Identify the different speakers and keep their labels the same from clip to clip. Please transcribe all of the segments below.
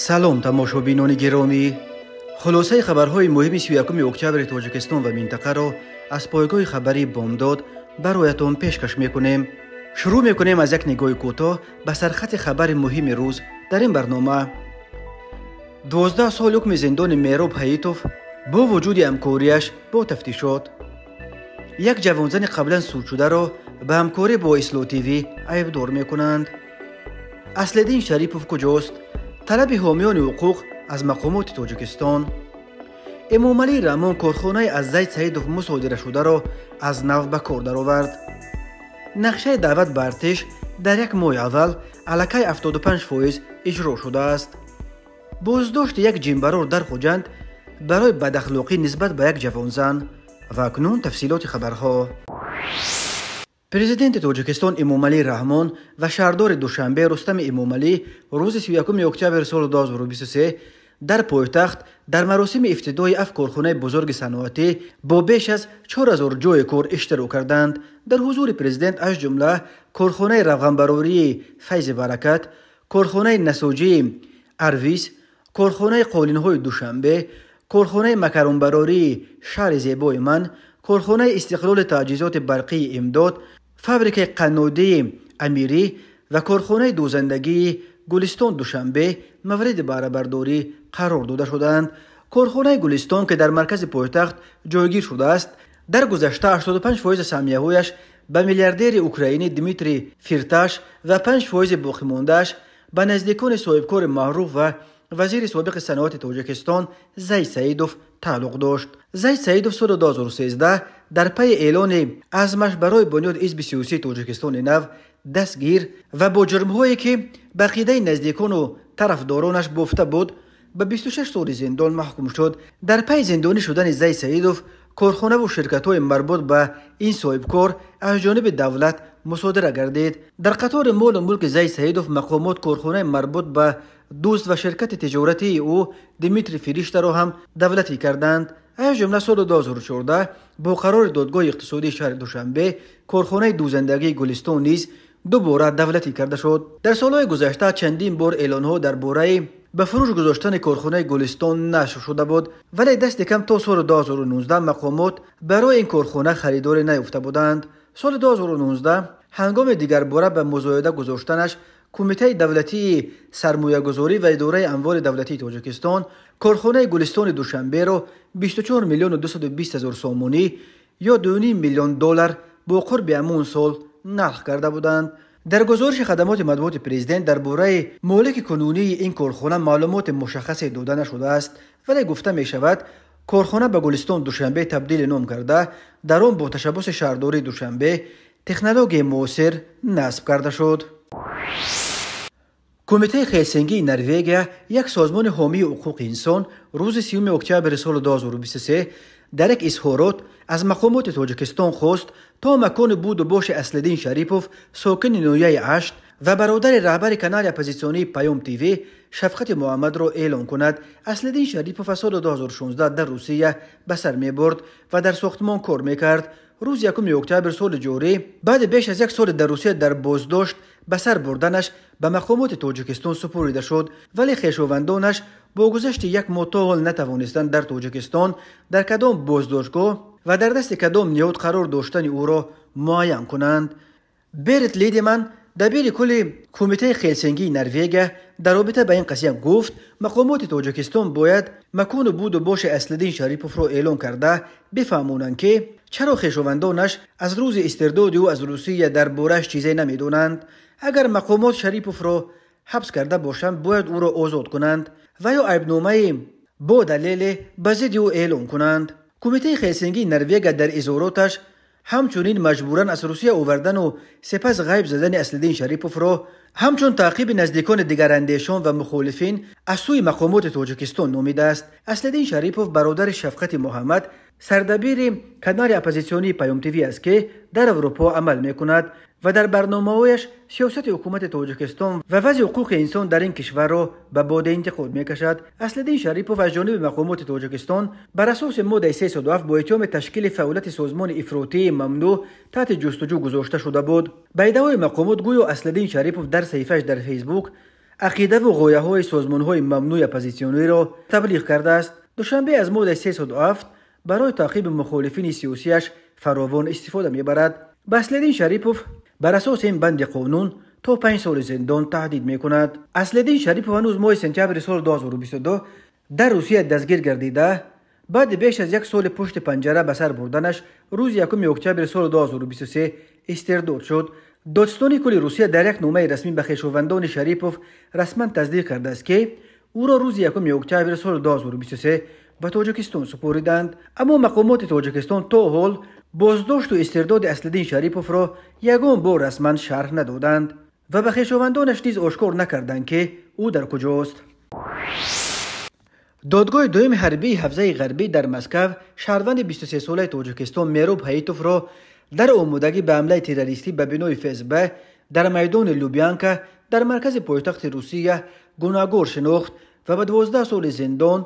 Speaker 1: Салом, тамошобинони гиромӣ. Хулосаи хабарҳои муҳими 31 октябри Тоҷикистон ва минтақаро аз пойгоҳи хабарии Бомдод бароятон пешкаш мекунем. Шурӯъ мекунем аз як нигоҳи кӯтоҳ ба сархати хабари муҳими рӯз дар ин барнома. 12 сол ҳукми зиндони Мероб Ҳаитов бо вуҷуди ҳамкориаш бо тафтишот. Як ҷавонзани қаблан судшударо ба ҳамкорӣ бо Ислоҳ ТВ айбдор мекунанд. Аслиддин Шарипов куҷост? Талаби ҳомиёни ҳуқуқ аз мақомоти Тоҷикистон. Эмомалӣ Раҳмон корхонаи аз Зайд Саидов мусодирашударо аз нав ба кор даровард. Нақшаи даъват ба артиш дар як моҳи аввал аллакай 75% иҷро шудааст. Боздошти як ҷинбарор дар Хуҷанд барои бадахлоқӣ нисбат ба як ҷавонзан. Ва акнун тафсилоти хабарҳо. Президенти Тоҷикистон Эмомалӣ Раҳмон ва шаҳрдори Душанбе Рустами Эмомалӣ рӯзи 31 октябри соли 2023 дар пойтахт дар маросими ифтитоҳи ҳафт корхонаи бузурги саноатӣ бо беш аз 4000 ҷойи кор иштирок карданд. Дар ҳузури президент аз ҷумла корхонаи равғанбарории Файзи Баракат, корхонаи насоҷии Арвис, корхонаи қолинҳои Душанбе, корхонаи макаронбарории Шаҳри зебои ман, корхонаи истиқлоли таҷҳизоти барқии Имдод, фабрикаи қаннодии Амирӣ ва корхонаи дӯзандагии Гулистон Душанбе мавриди баҳрабардорӣ қарор дода шуданд. Корхонаи Гулистон, ки дар маркази пойтахт ҷойгир шудааст, дар гузашта 85% саҳмияҳояш ба миллиардери украинӣ Дмитрий Фирташ ва 5% боқимондааш ба наздикони соҳибкори маъруф ва вазири собиқи саноати Тоҷикистон Зайд Саидов тааллуқ дошт. Зайд Саидов соли 2013 дар пайи эълони азмаш барои бунёди ҳизби сиёсии Тоҷикистони нав дастгир ва бо ҷурмҳое, ки ба қидаи наздикону тарафдоронаш бофта буд, ба 26 соли зиндон маҳкум шуд. Дар пайи зиндонӣ шудани Зайд Саидов корхонаву ширкатҳои марбут ба ин соҳибкор аз ҷониби давлат мусодира гардид. Дар қатори молу мулки Зайд Саидов мақомот корхонаи марбут ба дӯст ва ширкати тиҷоратии ӯ Дмитрий Фириштаро ҳам давлатӣ карданд. Аз ҷумла соли 2014 бо қарори додгоҳи иқтисодии шаҳри Душанбе корхонаи дӯзандагии Гулистон низ дубора давлатӣ карда шуд. Дар солҳои гузашта чандин бор эълонҳо дар бораи ба фурӯш гузоштани корхонаи Гулистон нашр шуда буд, вале дасти кам то соли 2019 мақомот барои ин корхона харидорӣ наёфта буданд. Соли 2019 ҳангоми дигарбора ба музояда гузоштанаш Кумитаи давлатии сармоягузорӣ ва идораи амволи давлатии Тоҷикистон корхонаи Гулистони Душанберо 24 миллиону 220 ҳазор сомонӣ ё 2,5 миллион доллар бо қурби ҳамон сол нарх карда буданд. Дар гузориши хадамоти матбуоти президент дар бораи молики кунунии ин корхона маълумоти мушаххасе дода нашудааст, вале гуфта мешавад, корхона ба Гулистон Душанбе табдили ном карда, дар он бо ташаббуси шаҳрдории Душанбе технологияи муосир насб карда шуд. Кумитаи Хелсингии Норвегия, як созмони ҳомии ҳуқуқи инсон, рӯзи 30 октябри соли 2023 дар як изҳорот аз мақомоти Тоҷикистон хост, то макони буду боши Аслиддин Шарипов, сокини ноҳияи Ашт ва бародари раҳбари канали оппозитсионии Паём ТВ Шафқати Муҳаммадро эълон кунад. Аслиддин Шарипов аз соли 2016 дар Русия ба сар мебурд ва дар сохтмон кор мекард. Рӯзи 1 октябр соли ҷорӣ баъди беш аз як соли дар Русия дар боздошт ба сар бурданаш ба мақомоти Тоҷикистон супорида шуд, вале хешовандонаш бо гузашти як моҳ то ҳол натавонистанд дар Тоҷикистон дар кадом боздоштгоҳ ва дар дасти кадом ниҳод қарор доштани ӯро муайян кунанд. Берит Лидеман, дабири кулли Кумитаи Хелсингии Норвегия, дар робита ба ин қазия гуфт, мақомоти Тоҷикистон бояд макону буду боши Аслиддин Шариповро эълон карда бифаҳмонанд, ки чаро хешовандонаш аз рӯзи истирдоди ӯ аз Русия дар борааш чизе намедонанд. Агар мақомот Шариповро ҳабс карда бошанд, бояд ӯро озод кунанд ва ё айбномаи бо далеле ба зидди ӯ эълон кунанд. Кумитаи Хелсингии Норвегия дар изҳороташ ҳамчунин маҷбуран аз Русия овардану сипас ғайб задани Аслиддин Шариповро ҳамчун таъқиби наздикони дигарандешон ва мухолифин аз сӯи мақомоти Тоҷикистон номидааст. Аслиддин Шарипов бародари Шафқати Муҳаммад, сардабири канали оппозитсионии Паём ТВ аст, ки дар Аврупо амал мекунад ва дар барномаҳояш сиёсати ҳукумати Тоҷикистон ва вазъи ҳуқуқи инсон дар ин кишварро ба боди интиқод мекашад. Аслиддин Шарипов аз ҷониби мақомоти Тоҷикистон бар асоси моддаи 307 бо иттиҳоми ташкили фаъолияти созмони ифротии мамнӯъ таҳти ҷустуҷӯ гузошта шуда буд. Ба иддаои мақомот, гӯё Аслиддин Шарипов дар саҳифааш дар Фейсбук ақидаву ғояҳои созмонҳои мамнӯи оппозитсиониро таблиғ кардааст. Душанбе аз моддаи 307 барои таъқиби мухолифини сиёсияш фаровон истифода мебарад. Ба Аслиддин Шарипов бар асоси ин банди қонун то 5 соли зиндон таҳдид мекунад. Аслиддин Шарипов ҳанӯз моҳи сентябри соли 2022 дар Русия дастгир гардида, баъди беш аз як соли пушти панҷара ба сар бурданаш рӯзи 1 октябри соли 2023 истирдод шуд. Додситони кулли Русия дар як номаи расмӣ ба хешовандони Шарипов расман тасдиқ кардааст, ки ӯро рӯзи 1 октябри соли 2023 ба Тоҷикистон супориданд. Аммо мақомоти Тоҷикистон то ҳол боздошту истирдоди Аслиддин Шариповро ягон бор расман шарҳ надоданд ва ба хешовандонаш низ ошкор накарданд, ки ӯ дар куҷост. Додгоҳи дуюми ҳарбии ҳавзаи ғарбӣ дар Москав шаҳрванди 23-солаи Тоҷикистон Мероб Ҳаитовро дар омодагӣ ба ҳамлаи террористӣ ба бинои ФСБ дар майдони Лубянка дар маркази пойтахти Русия гунаҳгор шинохт ва ба 12 соли зиндон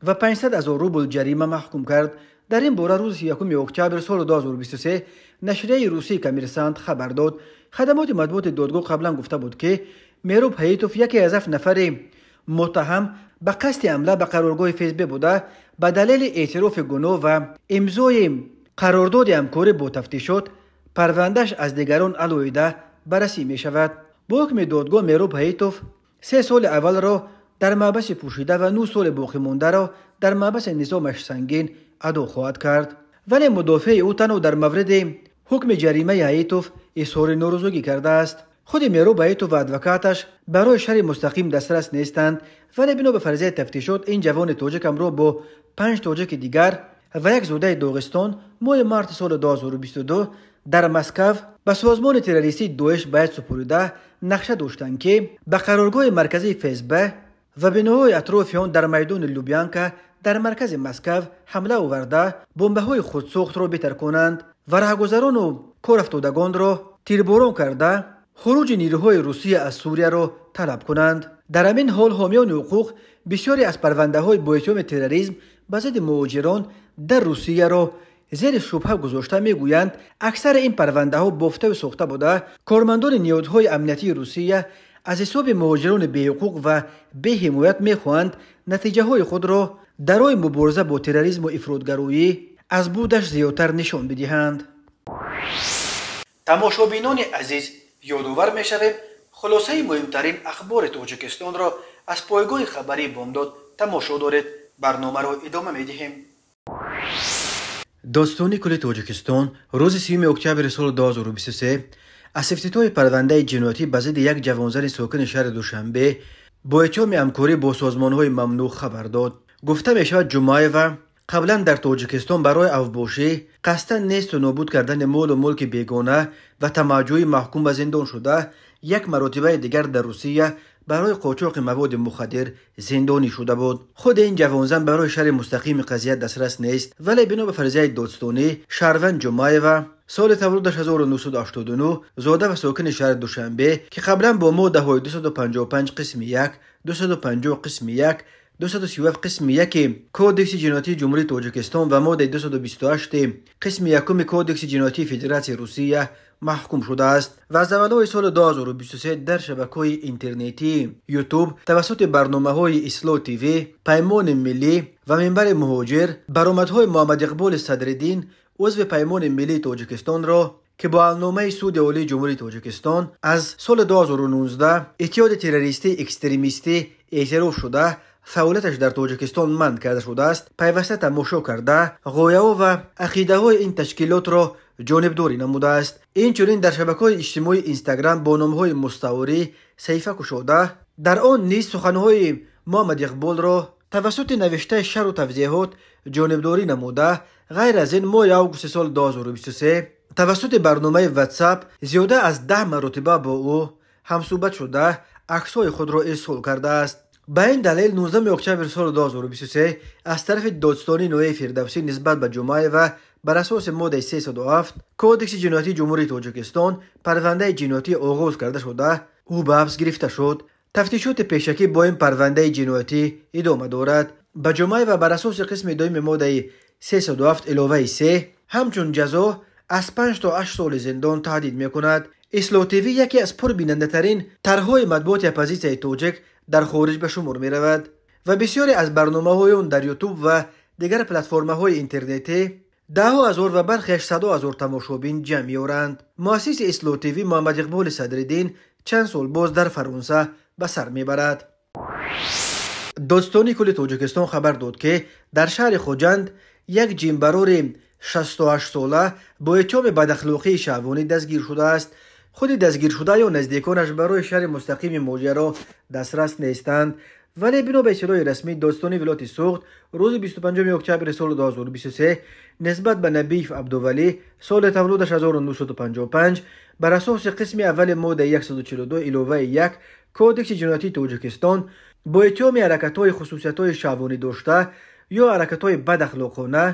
Speaker 1: ва 500 000 рубл ҷарима маҳкум кард. Дар ин бора рӯзи 1 октябр соли 2023 нашрияи русии Коммерсант хабар дод. Хадамоти матбуоти додгоҳ қаблан гуфта буд, ки Мероб Ҳаитов яке аз 7 нафари муттаҳам ба қасди ҳамла ба қароргоҳи ФСБ буда, ба далели эътирофи гуноҳ ва имзои қарордоди ҳамкорӣ бо тафтишот парвандааш аз дигарон алоҳида баррасӣ мешавад. Бо ҳукми додгоҳ Мероб Ҳаитов 3 соли аввалро дар маҳбаси пӯшида ва 9 соли боқимондаро дар маҳбаси низомаш сангин адо хоҳад кард. Вале мудофеи ӯ танҳо дар мавриди ҳукми ҷаримаи Ҳаитов изҳори норозигӣ кардааст. Худи Мероб Ҳаитов ва адвокаташ барои шарҳи мустақим дастрас нестанд, вале бино ба фарзияи тафтишот ин ҷавони тоҷик ҳамроҳ бо 5 тоҷики дигар ва як зодаи Доғистон моҳи марти соли 2022 дар Москав ба созмони террористии Доиш байат супорида нақша доштанд, ки ба қароргоҳи марказии ФСБ ва биноҳои атрофи он дар майдони Лубянка дар маркази Москав ҳамла оварда бомбаҳои худсохтро битарконанд ва раҳгузарону корафтодагонро тирборон карда хуруҷи нирӯҳои Русия аз Сурияро талаб кунанд. Дар ҳамин ҳол ҳомиёни ҳуқуқ бисёре аз парвандаҳои бо иттиҳоми терроризм ба зидди муҳоҷирон дар Русияро зери шубҳа гузошта мегӯянд, аксари ин парвандаҳо бофтаву сохта буда, кормандони ниҳодҳои амниятии Русия аз ҳисоби муҳоҷирони беҳуқуқ ва беҳимоят мехоҳанд натиҷаҳои худро дар роҳи мубориза бо терроризму ифротгароӣ аз будаш зиёдтар нишон бидиҳанд. Тамошобинони азиз, ёдовар мешавем, хулосаи муҳимтарин ахбори Тоҷикистонро аз пойгоҳи хабарии Бомдод тамошо доред. Барномаро идома медиҳем. Додситони кулли Тоҷикистон рӯзи 3 октябри соли 2023 аз ифтитоҳи парвандаи ҷиноятӣ ба зидди як ҷавонзани сокини шаҳри Душанбе бо иттиҳоми ҳамкорӣ бо созмонҳои мамнӯъ хабар дод. Гуфта мешавад, Ҷумъаева қаблан дар Тоҷикистон барои авбошӣ, қасдан несту нобуд кардани молу мулки бегона ва тамаъҷӯӣ маҳкум ба зиндон шуда, як маротибаи дигар дар Русия барои қочоқи маводи мухаддир зиндонӣ шуда буд. Худи ин ҷавонзан барои шарҳи мустақими қазия дастрас нест, вале бино ба фарзияи додситонӣ шаҳрванд Ҷумъаева соли таваллудаш 1989 зода ва сокини шаҳри Душанбе, ки қаблан бо моддаҳои 255 қисми 1, 250 қисми 1, 237 қисми 1 Кодекси ҷиноятии Ҷумҳурии Тоҷикистон ва моддаи 228 қисми 1 Кодекси ҷиноятии Федератсияи Русия маҳкум шудааст ва аз аввалҳои соли 2023 дар шабакаҳои интернетии Ютуб тавассути барномаҳои Ислоҳ ТВ, Паймони миллӣ ва Минбари муҳоҷир баромадҳои Муҳаммадиқболи Садриддин, узви Паймони миллии Тоҷикистонро, ки бо ҳалномаи Суди Олии Ҷумҳурии Тоҷикистон аз соли 2019 иттиҳоди террористии экстремистӣ эътироф шуда, фаъолияташ дар Тоҷикистон манъ карда шудааст, пайваста тамошо карда, ғояҳо ва ақидаҳои ин ташкилотро ҷонибдорӣ намудааст. Инчунин дар шабакаҳои иҷтимоии Инстаграм бо номҳои мустаорӣ саҳифа кушода, дар он низ суханҳои Муҳаммадиқболро тавассути навиштаи шарҳу тавзеҳот ҷонибдорӣ намуда, ғайр аз ин моҳи августи соли 2023 тавассути барномаи WhatsApp зиёда аз 10 маротиба бо ӯ ҳамсӯҳбат шуда, аксҳои худро ирсол кардааст. Ба ин далел 19 октябри соли 2023 аз тарафи додситонии ноҳияи Фирдавсӣ нисбат ба Ҷумъаева бар асоси моддаи 307 Кодекси ҷиноятии Ҷумҳурии Тоҷикистон парвандаи ҷиноятӣ оғоз карда шуда, ӯ ба ҳабс гирифта шуд. Тафтишоти пешакӣ бо ин парвандаи ҷиноятӣ идома дорад. Ба Ҷумъаева бар асоси қисми дуюми моддаи 307 иловаи 3 ҳамчун ҷазо аз 5 то 8 соли зиндон таҳдид мекунад. Ислоҳ ТВ яке аз пурбинандатарин тарҳҳои матбуоти оппозитсияи тоҷик дар хориҷ ба шумор меравад ва бисёре аз барномаҳои он дар Ютуб ва дигар платформаҳои интернетӣ даҳҳо ҳазор ва бархеаш садҳо ҳазор тамошобин ҷамъ меоранд. Муассиси Ислоҳ ТВ Муҳаммад Иқболи Садриддин чанд сол боз дар Фаронса ба сар мебарад. Додситонии кулли Тоҷикистон хабар дод, ки дар шаҳри Хуҷанд як ҷинбарори 68сола бо иттиҳоми бадахлоқии шаҳвонӣ дастгир шудааст. Худи дастгиршуда ё наздиконаш барои шарҳи мустақими моҷаро дастрас нестанд. Вале бино ба иттилои расмӣ додситонии вилояти Суғд рӯзи 25 октябри соли 2023 нисбат ба Набиев Абдувалӣ соли таваллудаш 1955 бар асоси қисми аввали моддаи 142 иловаи 1 Кодекси ҷиноятии Тоҷикистон бо иттиҳоми ҳаракатҳои хусусиятҳои шаҳвонӣ дошта ё ҳаракатҳои бадахлоқона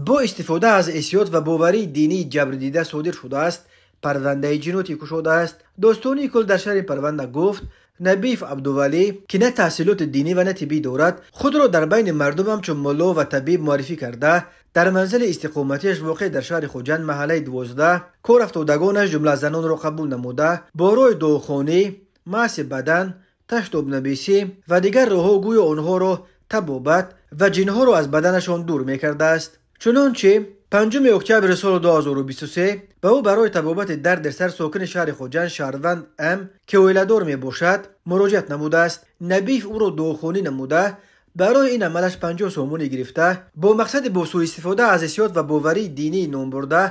Speaker 1: бо истифода аз ҳиссиёт ва боварии динии ҷабрдида содир шудааст, парвандаи ҷиноятӣ кушодааст. Додситонии кул дар шарҳи парванда гуфт, Набиев Абдувалӣ, ки на таҳсилоти динӣ ва на тиббӣ дорад, худро дар байни мардум ҳамчун мулло ва табиб муаррифӣ карда, дар манзили истиқоматиаш воқеъ дар шаҳри Хуҷанд маҳаллаи 12 кор афтодагонаш ҷумла занонро қабул намуда, бо роҳи дуохонӣ, маҳси бадан, таштобнависӣ ва дигар роҳҳо гӯё онҳоро табобат ва ҷинҳоро аз баданашон дур мекардааст. Чунончи 5 октябри соли 2023 ба ӯ барои табобати дарди сар сокини шаҳри Хуҷанд шаҳрванд М, ки оиладор мебошад, муроҷиат намудааст. Набиев ӯро дуохонӣ намуда, барои ин амалаш 50 сомонӣ гирифта, бо мақсади бо сӯистифода аз ҳиссиёт ва боварии динии номбурда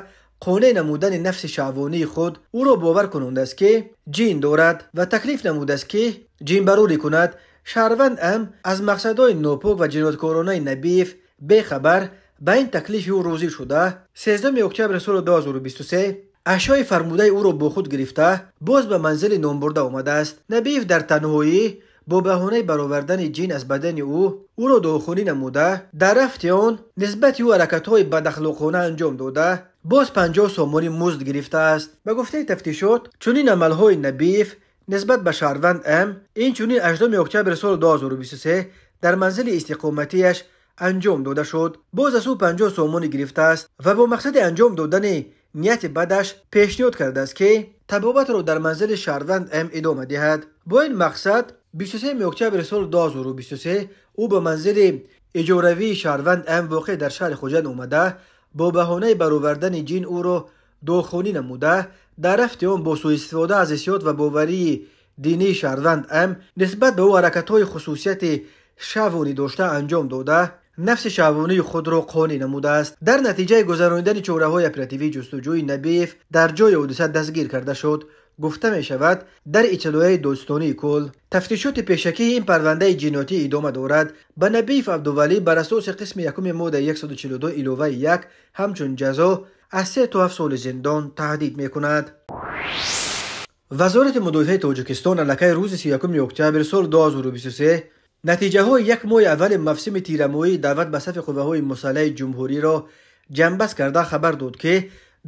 Speaker 1: қонеъ намудани нафси шаҳвонии худ ӯро бовар кунондааст, ки ҷин дорад ва таклиф намудааст, ки ҷинбарорӣ кунад. Шаҳрванд М аз мақсадҳои нопок ва ҷинояткоронаи Набиев бехабар ба ин таклифи ӯ розӣ шуда, 13 октябри соли 2023 ашёи фармудаи ӯро бо худ гирифта, боз ба манзили номбурда омадааст. Набиев дар танҳоӣ бо баҳонаи баровардани ҷин аз бадани ӯ ӯро дуохонӣ намуда, дар рафти он нисбати ӯ ҳаракатҳои бадахлоқона анҷом дода, боз 50 сомонӣ музд гирифтааст. Ба гуфтаи тафтишот, чунин амалҳои Набиев нисбат ба шаҳрванд М инчунин 8 октябри соли 2023 дар манзили истиқоматиаш анҷом дода шуд. Боз аз ӯ 50 сомонӣ гирифтааст ва бо мақсади анҷом додани нияти бадаш пешниҳод кардааст, ки табобатро дар манзили шаҳрванд М идома диҳад. Бо ин мақсад 23 октябри соли 2023 ӯ ба манзили иҷоравии шаҳрванд М воқеъ дар шаҳри Хуҷанд омада, бо баҳонаи баровардани ҷин ӯро дуохонӣ намуда, дар рафти он бо сӯистифода аз ҳиссиёт ва боварии динии шаҳрванд М нисбат ба ӯ ҳаракатҳои хусусияти шаҳвонӣ дошта анҷом дода, нафси шаҳвонии худро қонеъ намудааст. Дар натиҷаи гузаронидани чораҳои оперативии ҷустуҷӯи Набиев дар ҷои ҳодиса дастгир карда шуд. Гуфта мешавад дар иттилоияи додситонии кул. Тафтишоти пешакии ин парвандаи ҷиноятӣ идома дорад. Ба Набиев Абдувалӣ бар асоси қисми якуми моддаи 142 иловаи 1 ҳамчун ҷазо аз 3 то 7 соли зиндон таҳдид мекунад. Вазорати мудофиаи Тоҷикистон аллакай рӯзи 31 октябри соли 2023 натиҷаҳои як моҳи аввали мавсими тирамоҳии даъват ба сафи қувваҳои мусаллаҳи ҷумҳуриро ҷамъбаст карда хабар дод, ки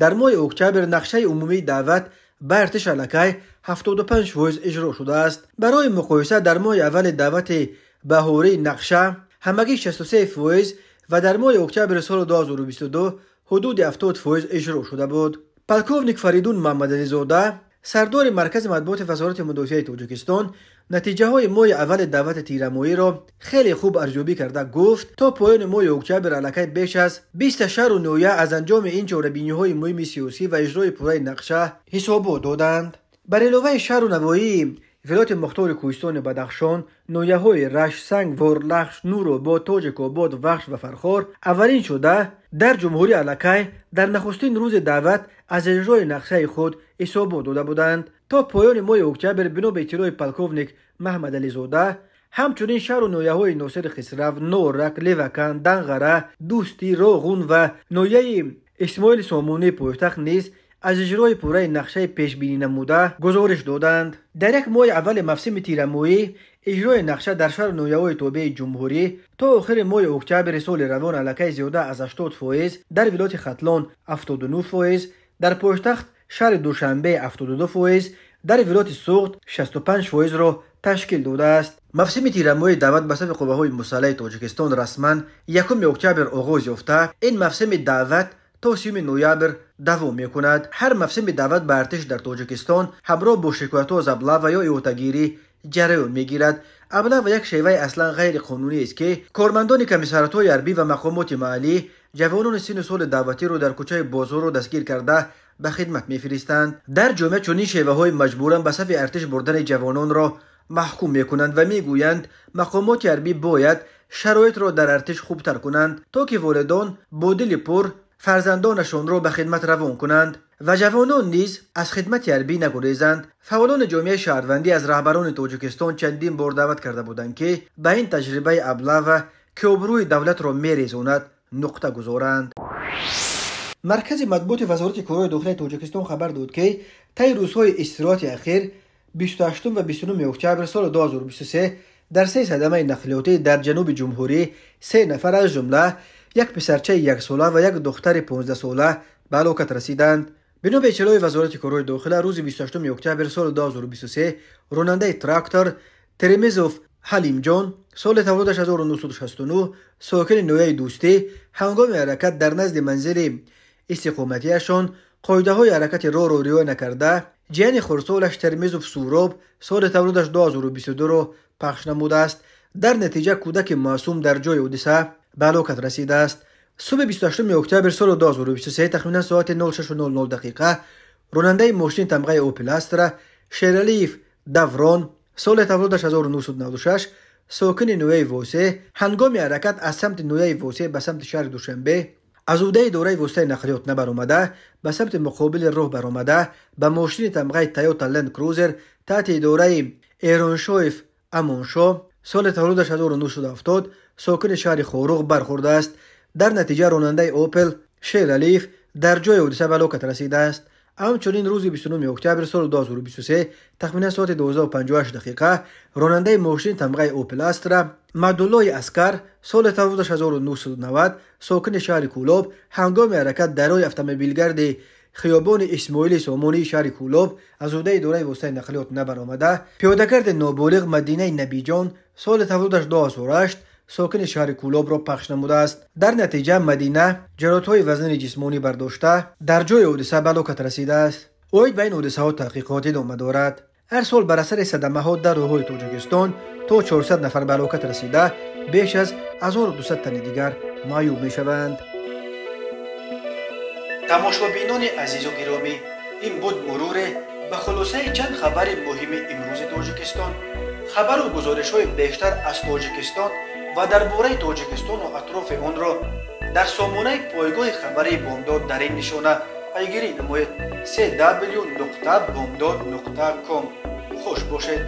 Speaker 1: дар моҳи октябр нақшаи умумии даъват ба артиш аллакай 75% иҷро шудааст. Барои муқоиса дар моҳи аввали даъвати баҳории нақша ҳамагӣ 63% ва дар моҳи октябри соли 2022 ҳудуди 70% иҷро шуда буд. Полковник Фаридун Муҳаммадализода, сардори маркази матбуоти Вазорати мудофиаи Тоҷикистон, натиҷаҳои моҳи аввали даъвати тирамоҳиро хеле хуб арзёбӣ карда гуфт, то поёни моҳи октябр аллакай беш аз 20 шаҳру ноҳия аз анҷоми ин чорабиниҳои муҳими сиёсӣ ва иҷрои пурраи нақша ҳисобот доданд. Бар иловаи шаҳру навоҳии вилояти мухтори кӯҳистони Бадахшон, ноҳияҳои Рашт, Санг, Ворлахш, Нуробод, Тоҷикобод, Вахш ва Фархор аввалин шуда дар ҷумҳурӣ аллакай дар нахустин рӯзи даъват аз иҷрои нақшаи худ ҳисобот дода буданд. То поёни моҳи октябр бино ба иттилои полковник Маҳмадализода, ҳамчунин шаҳру ноҳияҳои Носири Хисрав, Норак, Левакан, Данғара, Дӯстӣ, Роғун ва ноҳияи Исмоили Сомонии пойтахт низ аз иҷрои пурраи нақшаи пешбинӣ намуда гузориш доданд. Дар як моҳи аввали мавсими тирамоҳӣ иҷрои нақша дар шаҳру ноҳияҳои тобеи ҷумҳурӣ то охири моҳи октябри соли равон аллакай зиёда аз 80%, дар вилояти Хатлон 79%, дар пойтахт шаҳри Душанбе 72%, дар вилояти Суғд 65%-ро ташкил додааст. Мавсими тирамоҳии даъват ба сафи қувваҳои мусаллаҳи Тоҷикистон расман 1 октябр оғоз ёфта, ин мавсими даъват то 30 ноябр давом мекунад. Ҳар мавсими даъват ба артиш дар Тоҷикистон ҳамроҳ бо шикоятҳо аз аблава ё иҳотагирӣ ҷараён мегирад. Аблава як шеваи аслан ғайриқонунӣ аст, ки кормандони комиссариатҳои ҳарбӣ ва мақомоти маҳаллӣ ҷавонони синну соли даъватиро дар кӯчаи бозорро дастгир карда ба хидмат мефиристанд. Дар ҷомеа чунин шеваҳои маҷбуран ба сафи артиш бурдани ҷавононро маҳкум мекунанд ва мегӯянд, мақомоти ҳарбӣ бояд шароитро дар артиш хубтар кунанд, то ки волидон бо дили пур фарзандонашонро ба хидмат равон кунанд ва ҷавонон низ аз хидмати ҳарбӣ нагурезанд. Фаъолони ҷомеаи шаҳрвандӣ аз раҳбарони Тоҷикистон чандин бор даъват карда буданд, ки ба ин таҷрибаи аблава, ки обрӯи давлатро мерезонад, нуқта гузоранд. Маркази матбуоти Вазорати корҳои дохилаи Тоҷикистон хабар дод, ки таи рӯзҳои истироҳати ахир, 28 ва 29 октябр соли 2023, дар се садамаи нақлиётӣ дар ҷануби ҷумҳурӣ се нафар, аз ҷумла як писарчаи яксола ва як духтари 15сола ба ҳалокат расиданд. Бино ба иттилои Вазорати корҳои дохила, рӯзи 28 октябр соли 2023 ронандаи трактор Теремезов Ҳалимҷон, соли таваллудаш 1969, сокини ноҳияи Дӯстӣ, ҳангоми ҳаракат дар назди манзили истиқоматиашон қоидаҳои ҳаракати роҳро риоя накарда, ҷияни хурдсолаш Термизов Суроб, соли таваллудаш 2022-ро пахш намудааст. Дар натиҷа кӯдаки маъсум дар ҷои ҳодиса ба ҳалокат расидааст. Субҳи 28 октябр соли 2023, тахминан соати 06:00 дақиқа, ронандаи мошини тамғаи Опел Астра Шералиев Даврон, соли таваллудаш 1996, сокини ноҳияи Восе, ҳангоми ҳаракат аз самти ноҳияи Восе ба самти шаҳри Душанбе аз ӯҳдаи идораи воситаи нақлиёт набаромада, ба самти муқобили роҳ баромада, ба мошини тамғаи Тойота Ленд Крузер таҳти идораи Эроншоев Амоншо, соли таваллудаш 1970, сокини шаҳри Хоруғ бархӯрдааст. Дар натиҷа ронандаи Опел Шералиев дар ҷои ҳодиса ба ҳалокат расидааст. Ҳамчунин рӯзи 29 октябр соли 2023, тахминан соати 12:58 дақиқа, ронандаи мошини тамғаи Опел Астра Мадуллои Аскар, соли таваллудаш 1990, сокини шаҳри Кӯлоб, ҳангоми ҳаракат дар роҳи автомобилгарди хиёбони Исмоили Сомонии шаҳри Кӯлоб аз ӯҳдаи идораи воситаи нақлиёт набаромада, пиёдагарди ноболиғ Мадинаи Набиҷон, соли таваллудаш 2008, сокини шаҳри Кӯлобро пахш намудааст. Дар натиҷа Мадина ҷароҳатҳои вазнини ҷисмонӣ бардошта, дар ҷои ҳодиса ба ҳалокат расидааст. Оид ба ин ҳодисаҳо таҳқиқот идома дорад. Ҳар сол бар асари садамаҳо дар роҳҳои Тоҷикистон то 400 нафар ба ҳалокат расида, беш аз 1200 тани дигар маъюб мешаванд. Тамошобинони азизу гиромӣ, ин буд муруре ба хулосаи чанд хабари муҳими имрӯзи Тоҷикистон. Хабару гузоришҳои бештар аз Тоҷикистон ва дар бораи Тоҷикистону атрофи онро дар сомонаи пойгоҳи хабарии Бомдод дар ин нишона пайгирӣ намоед: cw.bomdod.com. Хуш бошед.